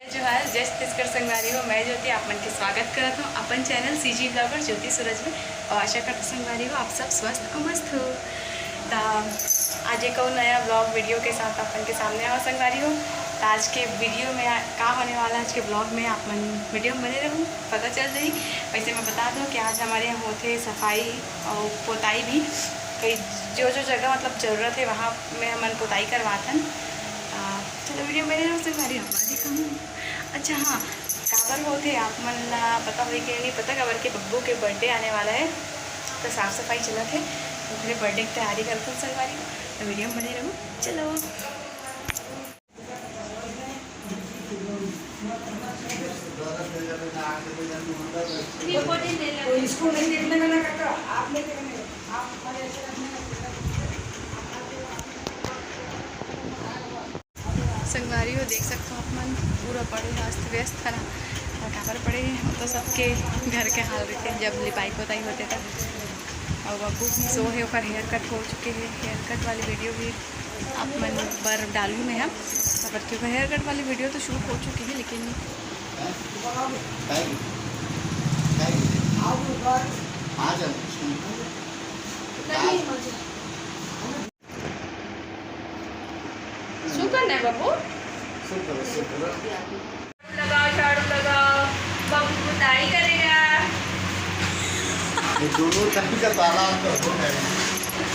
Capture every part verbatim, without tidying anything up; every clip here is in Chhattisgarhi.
जोहार, जय छत्तीसगढ़ संगवारी हो। मैं ज्योति आप मन के स्वागत करत हूँ अपन चैनल सीजी ब्लॉगर ज्योति सूरज में। और आशा करत हूँ संगवारी हो आप सब स्वस्थ और मस्त हो। त आज एक और नया ब्लॉग वीडियो के साथ अपन के सामने आवा संगवारी हो। त आज के वीडियो में आ- का होने वाला है आज के ब्लॉग में, आप मन वीडियो में बने रहू, पता चल जाही। वैसे मैं बता दूँ कि आज हमारे यहाँ होथे सफाई और पोताई भी। कई जो जो जगह मतलब जरूरत है वहाँ में हमन पोताई करवाथन। त चलो वीडियो में बने रहू संगवारी हो, मैं दिखाऊँ। अच्छा हाँ, काबर होथे आप मन ला पता होही कि नहीं पता, काबर के बब्बू के बर्थडे आने वाला है, तो साफ सफाई चलत है, ओकरे बर्थडे की तैयारी करथन संगवारी हो, तो वीडियो में बने रहू। चलो। तो इसको नहीं देखने का ना करता, आप नहीं देखने, आप हमारे ऐसे रखने का। संगवारी हो, देख सकथो आप मन, पूरा पड़े हे, अस्त व्यस्त है ना। और काबर पड़े हे, वो तो सबके घर के हाल रहिथे, जब लिपाई पोताई होथे त। और बब्बू भी सो हे, ओकर हेयर कट हो चुके हे, हेयर कट वाली वीडियो भी आप मन बर डालू मैं ह, काबर कि ओकर हेयर कट वाली वीडियो तो शूट हो चुके हे, लेकिन आ जाओ। शुरू करना है बाबू। शुरू करो, शुरू करो। झाड़ू लगाओ, झाड़ू लगाओ, बाबू पोताई करेगा। ये दोनों टाइम का ताला आपका हो है।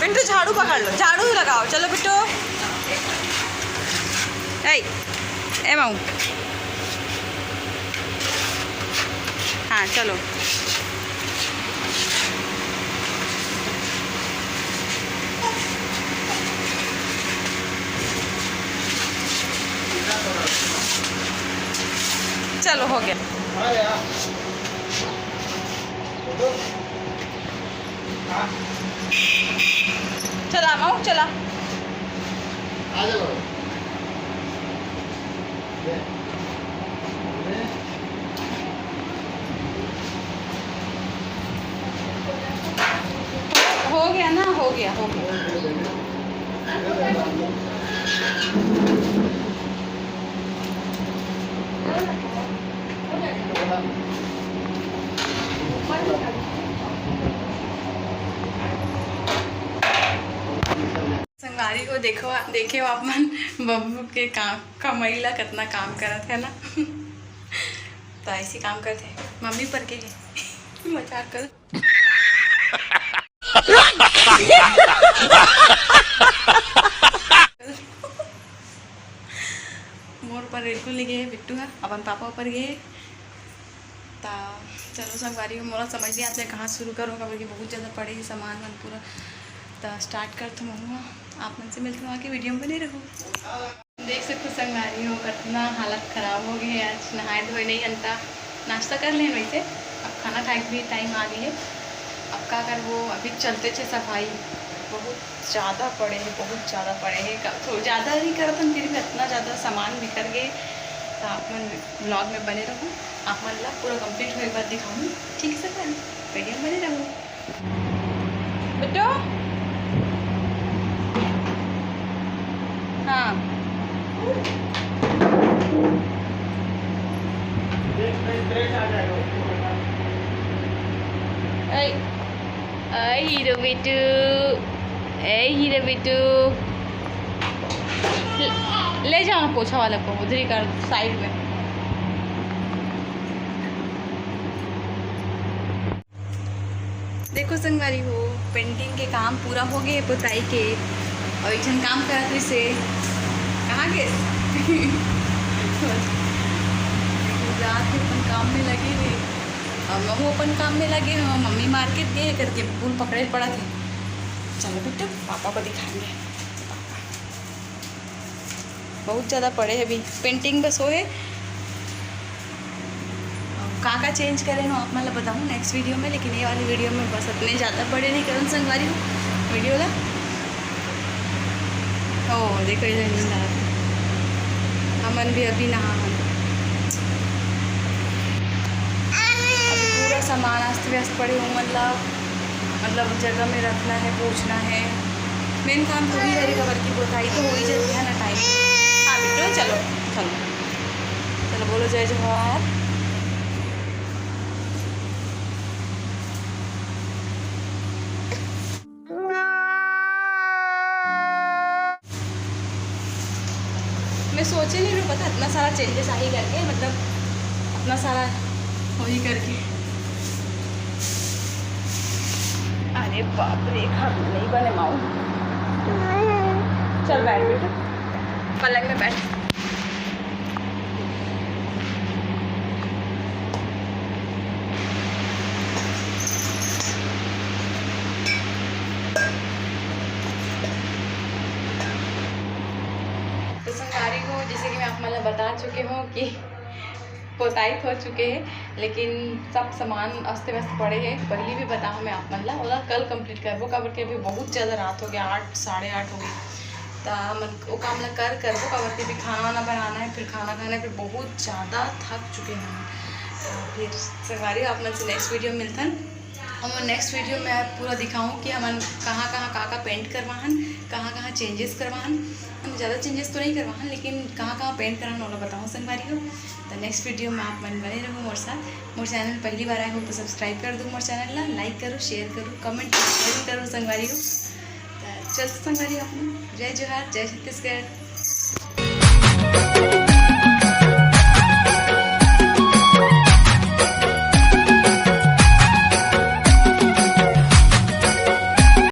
पिंटू झाड़ू पकड़ लो, झाड़ू लगाओ, चलो बिट्टू। ए, ए माऊ। हाँ चलो। चलो हो गया। चला माऊ चला। हो गया ना, हो गया, हो गया। संगवारी हो, देखो, देखे हो आप मन, बबलू के काम, कमाई ला कितना काम करत है ना। तो ऐसी काम करते हैं, मम्मी पर के है। मजाक कर। मोर पर बिल्कुल नहीं गए बिट्टू है, अपन पापा ऊपर गए। ता चलो संगवारी हो, मोला समझ नहीं आता है कहाँ शुरू करूँ, काबर कि बहुत ज़्यादा पड़े हैं सामान मन पूरा। ता स्टार्ट करत हूँ, आप मन से मिलत हूँ आगे, वीडियो में बने रहू। देख सकते हो संगवारी हो, कितना हालत खराब हो गई है। आज नहाए धोए नहीं अंता, नाश्ता कर लेन वैसे, अब खाना खाए के भी टाइम आ गई है। अब का करबो, अभी चलते छे सफाई, बहुत ज़्यादा पड़े है, बहुत ज़्यादा पड़े है। का- थो- ज़्यादा नहीं करत हन, फिर भी इतना ज़्यादा सामान बिखर गए, तो आप मन ब्लॉग में बने रहू, आप मन ला पूरा कंप्लीट होए के बाद दिखाऊँ, ठीक है संगवारी, वीडियो में बने रहू। बेटो, हाँ। ऐ, ऐ हीरो बेटू, ऐ हीरो बेटू। ले, ले जाओ ना पोछा वाला को, उधर ही कर, साइड में। देखो संगवारी हो, पेंटिंग के काम पूरा हो गए, पोताई के, और एक झन काम करत रहिसे, कहाँ गे? रात के अपन काम में लगे हुए, और महू अपन काम में लगे हूँ। मम्मी मार्केट गए करके फूल पकड़े पड़ा थे। चलो बेटा, पापा को दिखाएंगे। बहुत ज़्यादा पड़े है अभी, पेंटिंग बस वो है। का का चेंज करे हो आप मन ला बताऊँ नेक्स्ट वीडियो में, लेकिन ये वाली वीडियो में बस इतने ज़्यादा बड़े नहीं करन संगवारी हो वीडियो ला। ओ देखो, ये नींद आ रहा है। हमन भी अभी नहा हन। अभी पूरा सामान अस्त व्यस्त पड़े हो, मतलब, मतलब जगह में रखना है, पोंछना है, मेन काम तो वही रहेगा, बल्कि पोताई तो हो ही जाती है ना टाइम। हाँ बेटो, चलो, चलो, चलो, बोलो जय जोहार। मैं सोचे नहीं हूँ, पता इतना सारा चेंजेस आही करके, मतलब इतना सारा वही करके। अरे बाप रे, घर में नहीं बने माऊ। चल बैठ बेटा, पलंग में बैठ। तो संगवारी हो, जैसे कि मैं आप मन ला बता चुके हूँ कि पोताई हो चुके हे, लेकिन सब सामान अस्त व्यस्त पड़े हे। पहली भी बताऊँ मैं आप मन ला, ओला कल कंप्लीट करबो, काबर कि अभी बहुत ज़्यादा रात हो गया, आठ, साढ़े आठ हो गई। त मन वो काम ला कर करबो, काबर कि अभी खाना वाना बनाना है, फिर खाना खाना है, फिर बहुत ज़्यादा थक चुके हैं। त फिर संगवारी हो, आप मन से नेक्स्ट वीडियो में मिलथन। और नेक्स्ट वीडियो में पूरा दिखाऊँ कि हमन कहाँ कहाँ का का पेंट करवाहन, कहाँ कहाँ चेंजेस करवाहन। हम ज़्यादा चेंजेस तो नहीं करवाहन, लेकिन कहाँ कहाँ पेंट कराहन, ओला बताऊँ संगवारी हो। तो नेक्स्ट वीडियो में आप मन बने रहू मोर साथ। मोर चैनल पहली बार आए हो तो सब्सक्राइब कर दो मोर चैनल ला, लाइक करो, शेयर करो, कमेंट जरूर करो संगवारी हो। तो चलते संगवारी हो, आप मन जय जोहार, जय छत्तीसगढ़।